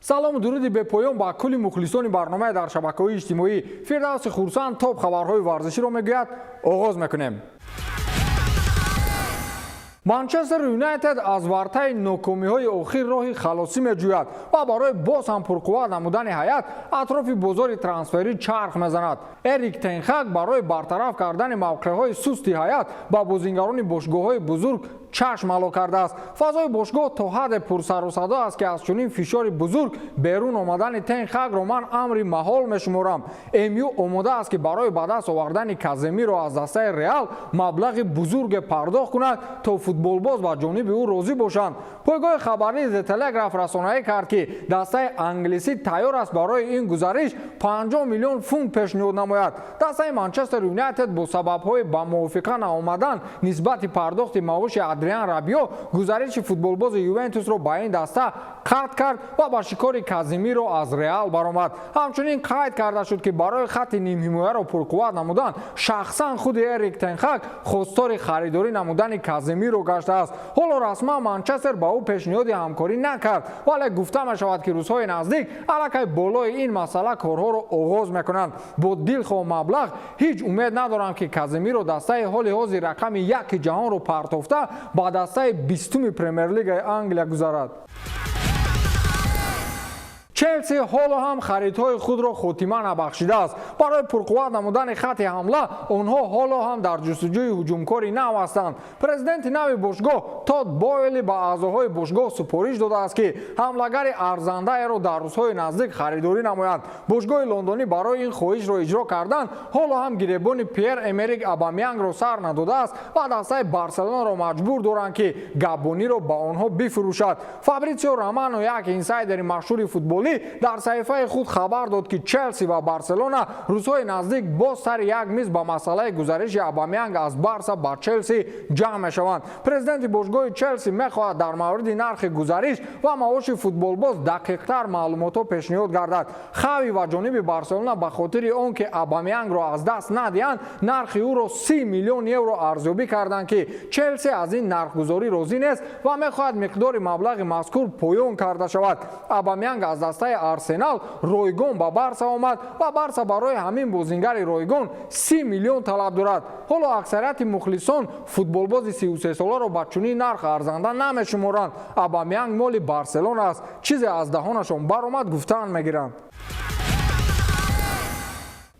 Салому дуруди бепоён ба кулли мухлисони барномаи дар шабакаҳои иҷтимоӣ. Фирдавси Хурсанд топ хабарҳои варзиширо мегӯяд. Оғоз мекунем. Манчестер Юнайтед аз вартаи нокомиҳои охир роҳи халосӣ меҷӯяд ва барои боз ҳам пурқувват намудани ҳайат атрофи бозори трансферӣ чарх мезанад. Эрик Тенхак барои бартараф кардани мавқеъҳои сусти ҳайат ба бозингарони бошгоҳҳои бузург чашм ало кардааст. Фазои бошгоҳ то ҳадде пурсарусадо аст, ки аз чунин фишори бузург берун омадани Тенхакро ман амри маҳол мешуморам. МЮ омода аст, ки барои ба даст овардани Каземиро аз дастаи Реал маблағи бузурге пардохт кунад, то футболбоз ба ҷониби ӯ розӣ бошанд. Пойгоҳи хабарии The Telegraph расонаӣ кард, ки дастаи англисӣ тайёр аст барои ин гузариш 50 миллион фунт пешниҳод намояд. Дастаи Манчестер Юнайтед бо сабабҳои ба мувофиқа наомадан нисбати пардохти маоши Адриан Рабио гузариши футболбози Ювентусро ба ин даста қатъ кард ва ба шикори Казимиро аз Реал баромад. Ҳамчунин қайд карда шуд, ки барои хатти нимҳимояро пурқувват намудан шахсан худи Эрик Тенхак хостори харидорӣ намудани Казимиро гаштааст. Ҳоло расман Манчестер ба ӯ пешниҳоди ҳамкорӣ накард, вале гуфта мешавад, ки рӯзҳои наздик аллакай болои ин масъала корҳоро оғоз мекунанд. Бо дилхоҳ маблағ ҳеҷ умед надорам, ки Казимиро дастаи ҳоли ҳозир рақами яки ҷаҳонро партофта, ба дастаи 20-уми Премер-лигаи Англия гузарад. Челси ҳоло ҳам харидҳои худро хотима набахшидааст. Барои пурқувват намудани хатти ҳамла онҳо ҳоло ҳам дар ҷустуҷӯи ҳуҷумкори нав ҳастанд. Президенти нави бошгоҳ Тод Боэли ба аъзоҳои бошгоҳ супориш додааст, ки ҳамлагари арзандаеро дар рӯзҳои наздик харидорӣ намоянд. Бошгоҳи лондонӣ барои ин хоҳишро иҷро кардан ҳоло ҳам гиребони Пьер Эмерик Абамянгро сар надодааст ва дастаи Барселонаро маҷбур доранд, ки габониро ба онҳо бифурӯшад. Фабритсио Романо, як инсайдери машҳури футболӣ, дар саҳифаи худ хабар дод, ки Челси ва Барселона рӯзҳои наздик боз сари як миз ба масъалаи гузариши Абамянг аз Барса ба Челси ҷамъ мешаванд. Президенти бошгоҳи Челси мехоҳад дар мавриди нархи гузариш ва маоши футболбоз дақиқтар маълумотҳо пешниҳод гардад. Хави ва ҷониби Барселона ба хотири он ки Абамянгро аз даст надиҳанд, нархи ӯро 30 миллион евро арзёбӣ карданд, ки Челси аз ин нархгузорӣ розӣ нест ва мехоҳад миқдори маблағи мазкур поён карда шавад. Абамянг аз дастаи Арсенал ройгон ба Барса омад ва Барса барои ҳамин бозингари ройгон 30 миллион талаб дорад. Ҳоло аксарияти мухлисон футболбози 33-соларо ба чунин нарх арзанда намешуморанд. Абамянг моли Барселона аст, чизе аз даҳонашон баромад, гуфтан мегиранд.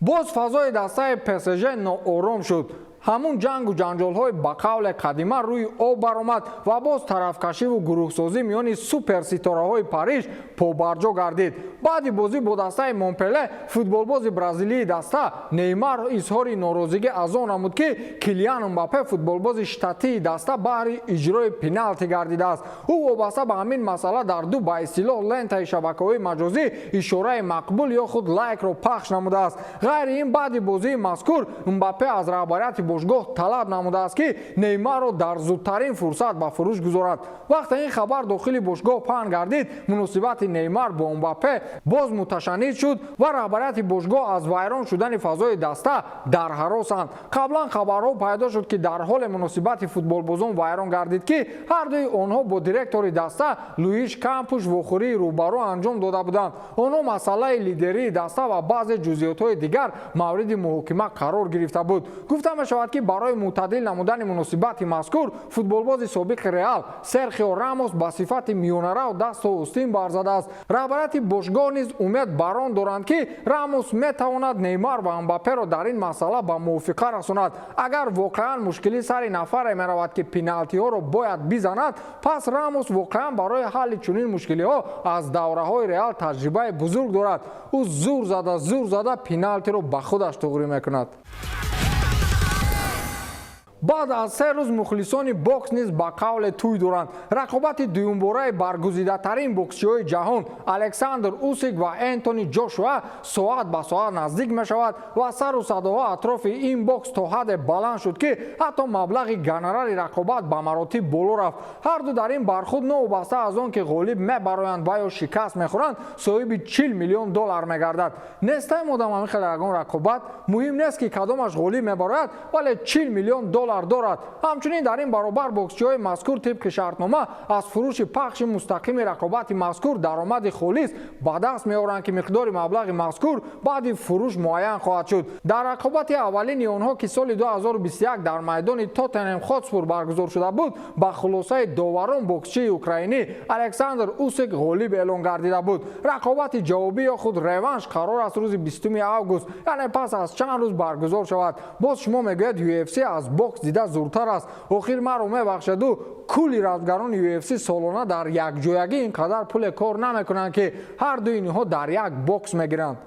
Боз фазои дастаи ПСЖ ноором шуд. Ҳамун ҷангу ҷанҷолҳои ба қавле қадима рӯи об баромад ва боз тарафкашиву гурӯҳсозӣ миёни суперситораҳои Париж побарҷо гардид. Баъди бозӣ бо дастаи Монпеле футболбози бразилии даста Неймар изҳори норозигӣ аз он намуд, ки Килиан Мбаппе, футболбози штатии даста, баҳри иҷрои пеналти гардидааст. Ӯ вобаста ба ҳамин масъала дар ду ба истилоҳ лентаи шабакаҳои маҷозӣ ишораи мақбул ё худ лайкро пахш намудааст. Ғайри ин, баъди бозии мазкур Мбаппе аз раҳбарияти бошгоҳ талаб намудааст, ки Неймарро дар зудтарин фурсат ба фурӯш гузорад. Вақте ин хабар дохили бошгоҳ паҳн гардид, муносибати Неймар бо Мбаппе боз муташанниҷ шуд ва раҳбарияти бошгоҳ аз вайрон шудани фазои даста дар ҳаросанд. Қаблан хабарҳо пайдо шуд, ки дар ҳоле муносибати футболбозон вайрон гардид, ки ҳардуи онҳо бо директори даста Луиш Кампуш вохӯрии рӯбарӯ анҷом дода буданд. Онҳо масъалаи лидерии даста ва баъзе ҷузъиётҳои дигар мавриди муҳокима қарор гирифта буд. Гуфта мешавад, ки барои мӯътадил намудани муносибати мазкур футболбози собиқи Реал Серхио Рамос ба сифати миёнарав дасту устин барзадааст. Раҳбарияти бошгоҳ низ умед бар он доранд, ки Рамос метавонад Неймар ва Мбапперо дар ин масъала ба мувофиқа расонад. Агар воқеан мушкилӣ сари нафаре меравад, ки пеналти ҳоро бояд бизанад, пас Рамос воқеан барои ҳалли чунин мушкилиҳо аз давраҳои Реал таҷрибаи бузург дорад. Ӯ зур зада, зур зада пеналти ро ба худаш туғрӣ мекунад. Баъд аз 3 рӯз мухлисони бокс низ ба қавле тӯй доранд. Рақобати дуюмбораи баргузидатарин боксчиҳои ҷаҳон Александр Усик ва Энтони Ҷошуа соат ба соат наздик мешавад ва сару садоҳо атрофи ин бокс то ҳадде баланд шуд, ки ҳатто маблағи гонорари рақобат ба маротиб боло рафт. Ҳарду дар ин бархӯрд, новобаста аз он ки ғолиб мебароянд ва ё шикаст мехӯранд, соҳиби 40 миллион доллар мегардад. Нестаем одам ҳамин хеле ягон рақобат муҳим нест, ки кадомаш ғолиб мебарояд, вале 40 миллион доллар. Доллар дорад. Ҳамчунин дар ин баробар боксчиҳои мазкур тибқи шартнома аз фурӯши пахши мустақими рақобати мазкур даромади холис ба даст меоранд, ки миқдори маблағи мазкур баъди фурӯш муайян хоҳад шуд. Дар рақобати аввалини онҳо, ки соли 2021 дар майдони Тоттенҳем Хотспур баргузор шуда буд, ба хулосаи доварон боксчии украинӣ Александр Усик ғолиб эълон гардида буд. Рақобати ҷавобӣ ё худ реванш қарор аст рӯзи 20 август, яъне пас аз чанд рӯз, баргузор шавад. Боз шумо мегӯяд, UFC аз бокс дида зуртар аст. Охир маро мебахшаду, кулли размгарони UFC солона дар якҷоягӣ ин қадар пуле кор намекунанд, ки ҳар дуи инҳо дар як бокс мегиранд.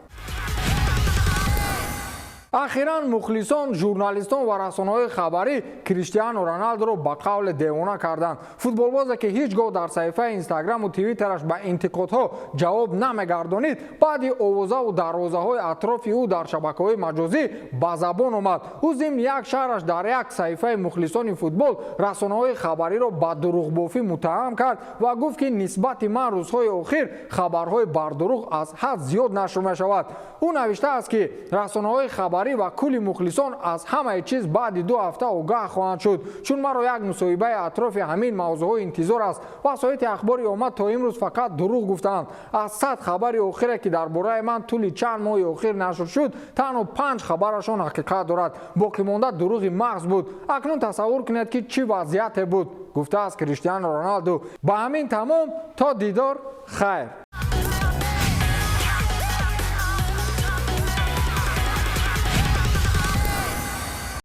Ахиран мухлисон, журналистон ва расонаҳои хабарӣ Криштиану Роналдуро ба қавле девона карданд. Футболбозе, ки ҳеҷ гоҳ дар саҳифаи Инстаграму Твиттераш ба интиқодҳо ҷавоб намегардонид, баъди овозаву дарвозаҳои атрофи ӯ дар шабакаҳои маҷозӣ ба забон омад. Ӯ зимни як шарҳаш дар як саҳифаи мухлисони футбол расонаҳои хабариро ба дурӯғбофӣ муттаҳам кард ва гуфт, ки нисбати ман рӯзҳои охир хабарҳои бардурӯғ аз ҳад зиёд нашр мешавад. Ӯ навиштааст, ки расонаҳои хабарӣ ва кулли мухлисон аз ҳамаи чиз баъди 2 ҳафта огаҳ хоҳанд шуд, чун маро як мусоҳибаи атрофи ҳамин мавзӯъҳо интизор аст. Васоити ахбори омма то имрӯз фақат дурӯғ гуфтаанд. Аз 100 хабари охире, ки дар бораи ман тӯли чанд моҳи охир нашр шуд, танҳо панҷ хабарашон ҳақиқат дорад, боқимонда дурӯғи маҳз буд. Акнун тасаввур кунед, ки чӣ вазъияте буд, гуфтааст Криштиану Роналду. Ба ҳамин тамом, то дидор, хайр.